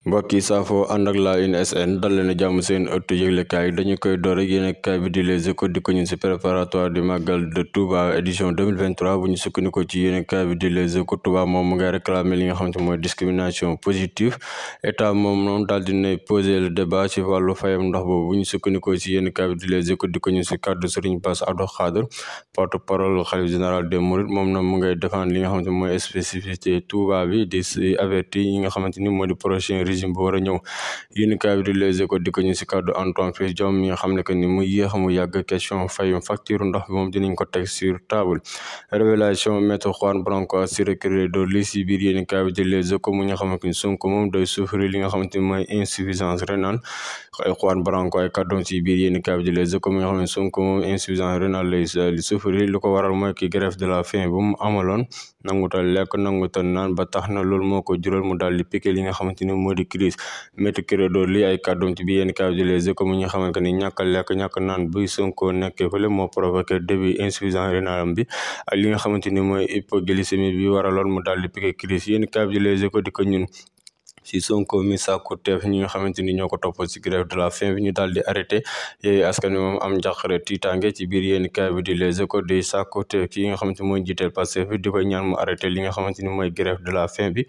mbokk yi saafo ànd ak la une SN dal leen jàmm seen ëttu yëglekaay dañu koy door ak yéenekaay bi di Les Échos di ko ñu si préparatoire du Magal de Touba édition 2023 bu ñu sukkandikoo ci yéenekaay bi di Les Échos. Touba moom mu ngay réclamer li nga xamante mooy discrimination positive état moom noonu daal dinay poser le débat ci wàllu fayam ndox boobu bu ñu sukkandikoo ci yéenekaay bi di Les Échos di ko ñu si kàddu Serigne Bass Abdou Khadre porte-parole khalife général des Mourides moom na mu ngay défendre li nga xamante mooy spécificité Touba bi di si averti yi nga xamante ni moo di prochain bu war a ñëw. yéenekaay bi di Les Échos di ko ñu si kàddu Antoine Félix Diome mi nga xam ne que ni mu yéex mu yàgg question fayum facture ndox bi moom dinañ ko teg sur table. révélation maître Juan Branco assuré crédit li si biir yéenekaay bi di Les Échos mu nga xamante ni Sonko moom day souffrir li nga xamante ni mooy insuffisance rénale. Juan Branco ay kàddoom si biir yéenekaay bi di Les Échos mu nga xam ne Sonko moom insuffisance rénale lay souffrir lu ko waral mooy ki grève de la faim bu mu amaloon nangutal lekk nangutal naan ba tax na loolu moo ko jural mu daal di piqué li nga xamante ni moo di crise métti crédo li ay kàddoom ci biir yéenekaay bi di Les Échos mu ñu xamante ni ñàkk a lekk ñàkk naan buy Sonko nekkee fële moo provoqué début insuffisance rénale bi ak li nga xamante ni mooy hypoglycémie bi waraloon mu daal di piqué crise yéenekaay bi di Les Échos di ko ñun si Sonko mi sàkku teef ñi nga xamante ni ñoo ko topp si grève de la faim bi ñu daal di arrêté yooyu askan wi moom am njàqare tiitange ci biir yéenekaay bi di Les Échos di sàkku teef ki nga xamante ni mooy jiiteel Pastef bi di koy ñaan mu arrêté li nga xamante ni mooy grève de la faim bi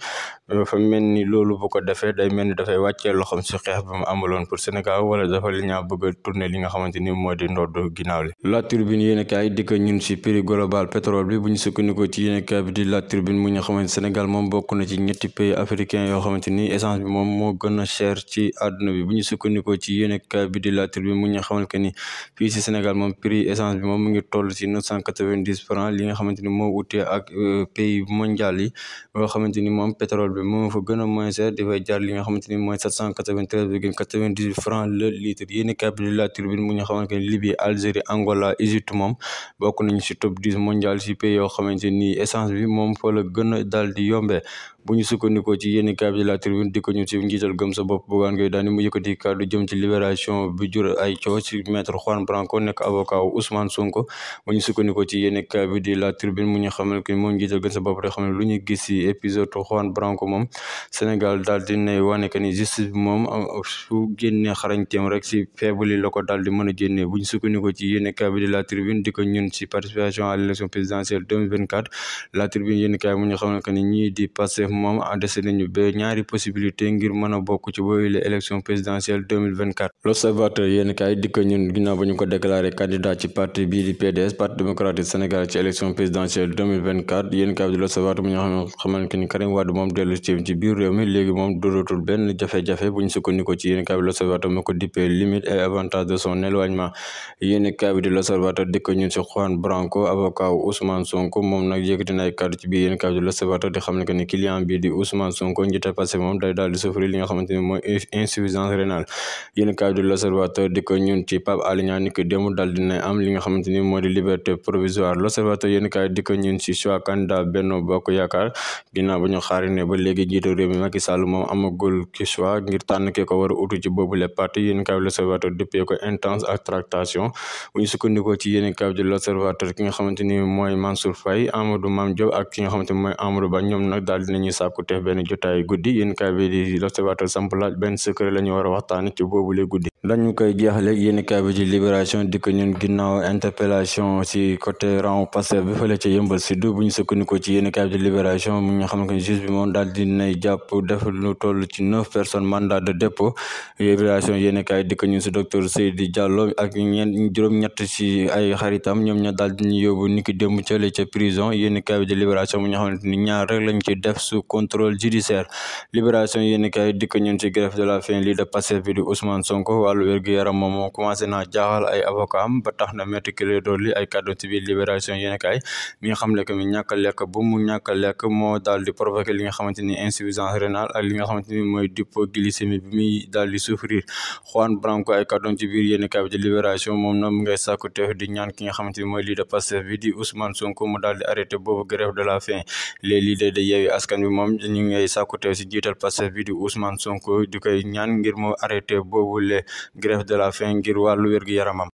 dafa mel ni loolu bu ko defee day mel ni dafay wàccee loxoom si xeex bi mu amaloon pour Sénégal wala dafa li ñaa bëgg a tourner li nga xamante ni moo di ndodd ginnaaw li La Tribune yéenekaay di ko ñun si prix global pétrole bi bu ñu sukkandikoo ci yéenekaay bi di La Tribune mu nga xamante Sénégal moom bokk na ci ñetti pays africains yoo xamante ni essence bi moom moo gën a cher ci àdduna bi bu ñu sukkandikoo ci yéenekaay bi di La Tribune mu ñu xamal que ni fii si Sénégal moom prix essence bi moom mu ngi toll ci 990 francs li nga xamante ni moo utee ak pays mondial yi boo xamante ni moom pétrole bi moo fa gën a moins cher dafay jar li nga xamante ni mooy 793,98 francs le litre yéenekaay bi di La Tribune mu ñu xamal que ni Libye Algérie Angola Égypte moom bokk nañu ci top 10 mondial ci pays yoo xamante ni essence bi moom fa la gën a daal di yombee bu ñu sukkandikoo ci yéenekaay bi di La Tribune di ko ñu ci njiital gëm sa bopp Bougane Gueye Dany mu yëkkati kàddu jëm ci libération bi jur ay coow ci maître Juan Branco nekk avocat wu Ousmane Sonko bu ñu sukkandikoo ci yéenekaay bi di La Tribune mu ñu xamal que moom njiital gëm sa bopp rek xam ne lu ñu gis ci épisode Juan Branco moom Sénégal daal di ne wane que ni justice bi moom su génnee xarañteem rek ci faible yi la ko daal di mën a génnee bu ñu sukkandikoo ci yéenekaay bi di La Tribune di ko ñun ci participation à l'élection présidentielle 2024 La Tribune yéenekaay mu ñu xamal que ni ñii di Pastef moom dese nañu ba ñaari possibilité ngir mën a bokk ci boobu la élection présidentielle 2024 L'Observateur yéenekaay di ko ñun ginnaaw ba ñu ko déclaré candidat ci parti bii di PDS parti démocratique Sénégal ci élection présidentielle 2024 yéenekaay bi di L'Observateur mu ñu xamal que ni Karim Wade moom dellu ci biir réew mi léegi moom dooratul benn jafe-jafe bu ñu sukkandikoo ci yéenekaay bi L'Observateur mu ko dippee limite et avantage de son éloignement yéenekaay bi di L'Observateur di ko ñun ci Juan Branco avocat wu Ousmane Sonko moom nag yëkkati na ay kàddu ci biir yéenekaay bi di L'Observateur di xam ne que ni client bi di Ousmane Sonko njiital Pastef moom day daal di souffrir li nga xamante ni mooy insuffisance rénale yéenekaay bi di L'Observateur di ko ñun ci Pape Alé Niang ni ko démb daal dina am li nga xamante ni moo di liberté provisoire L'Observateur yéenekaay di ko ñun ci choix candidat Benno Bokk Yaakaar ginnaaw ba ñu xaari ne ba léegi njiitu réew mi Macky Sall moom amagul ki choix ngir tànn ke ko war a utu ci boobu les parti yéenekaay bi L'Observateur duppee ko intense ak tractation bu ñu sukkandikoo ci yéenekaay bi di L'Observateur ki nga xamante ni mooy Mansour Faye Amadou Mame Diop ak ki nga xamante ni mooy Amadou Ba ñoom nag daal dinañuy sàkku teef benn jotaay guddi yéenekaay bi di L'Observateur samp laaj benn secret la ñu war a waxtaane ci boobule guddi dañu koy jeexale yéenekaay bi di Libération di ko ñun ginnaaw interpellation ci côté rang Pastef bi fële ca Yeumbeul Sud bu ñu sukkandikoo ci yéenekaay bi di Libération mu nga xam ne juge bi moom daal di nay jàpp def lu toll ci 9 personnes mandat de dépôt Libération yéenekaay di ko ñun si docteur Seydi Diallo ak juróom-ñett ci ay xaritam ñoom ña daal di ñu yóbbu niki démb cële ca prison yéenekaay bi di Libération mu nga xamante ni ñaar rek lañ ci def sous contrôle judiciaire Libération yéenekaay di ko ñun ci grève de la faim lii de Pastef bi di Ousmane Sonko wàllu wér-gu-yaram moom commencé naa jaaxal ay avocat am ba tax na métti Clédor Ly ay kàddu ci biir Libération yéenekaay mi nga xam ne que mi ñàkk a lekk bu mu ñàkk a lekk moo daal di provoqué li nga xamante ni insuffisance rénale ak li nga xamante ni mooy hypoglycémie bi muy daal di souffrir Juan Branco ay kàddu ci biir yéenekaay bi di Libération moom na mu ngay sàkku teef di ñaan ki nga xamante ni mooy lii de Pastef bi di Ousmane Sonko mu daal di arrêté boobu grève de la faim les leaders de Yewwi Askan Wi moom ñu ngay sàkku teef si jiital Pastef bi di Ousmane Sonko di koy ñaan ngir mu arrêté boobu le grève de la faim ngir wàllu wér-gu-yaramam